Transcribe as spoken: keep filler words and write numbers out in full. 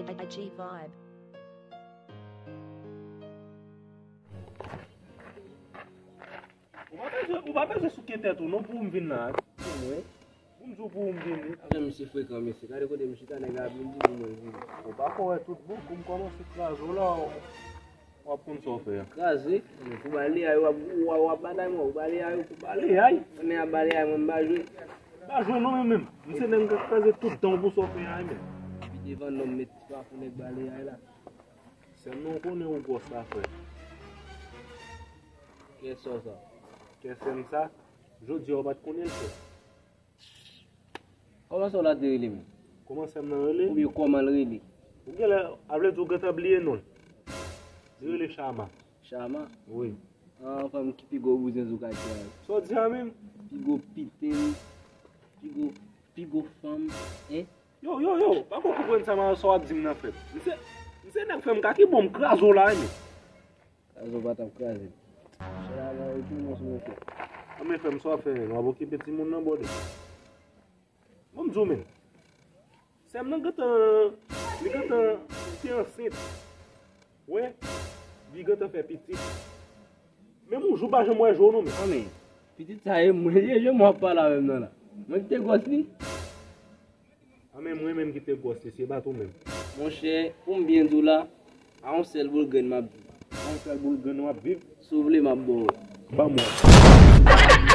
I G Vibe. Ou pa bezwen, ou pa bezwen souke tèt ou non pou m vin la. Pou m di w pou m vin. Jan misye frekan mesye. Gade kote m chita, nèg la vin di pou mwen vin. Ou pa ko wè tout bon kou m kòmanse kraze w la. W ap konn sa w fè a. Kraze? Pou bale a yo, w ap, w ap, w ap batay mwen, pou bale a yo, pou bale a yo. Mwen ap bale a yo, mwen m pa jwe. M pa jwe non, men menm. M se nèg k ap kraze tout tan pou sa w fè a, men. Epi devan nonm met ti pa pou nèg bale a la. Sè m nan, w konnen ou gwòs la, frè. Kè sè w sa? Kè sè m sa? Jodi a, w pa t konnen l, frè. Kòman sè w la te rele menm? Kòman sè m nan rele? Oubyen kòman l rele? Ou genlè, a vle di w gentan bliye non l. Li rele Chama. Chama? Wi. An, fanm ki pi gwo bouzen sou katye a. Sa w di a menm? Pi gwo piten, pi gwo, pi gwo fanm, en? Yo, yo, yo, pa ko konprann sa m, sa w ap di m nan, frè m. M se, m se nèg, frè m, ka ki bon m kraze w la, men. Kraze w pa t ap kraze m. Chè la, la, yo tou non sou mwen, frè. An, men, frè m, sa w ap fè, menm? W ap okipe timoun nan, bòdè. Bon, m di w, men. Sè m nan gentan, li gentan, li te ansent. Wè, li gentan fè pitit. Menm yon jou pa janm wè je w non, men. An, men, pitit sa e mwen, e je m w ap pale avè m nan la. Mwen ki te gwòs li. An, men mwen menm ki te gwòs li, se pa tou menm. Monchè, pou m byen di w la, a yon sèl boul grenn m ap viv. A yon sèl boul grenn w ap viv? Si w vle, m ap ba w. Ban mwen.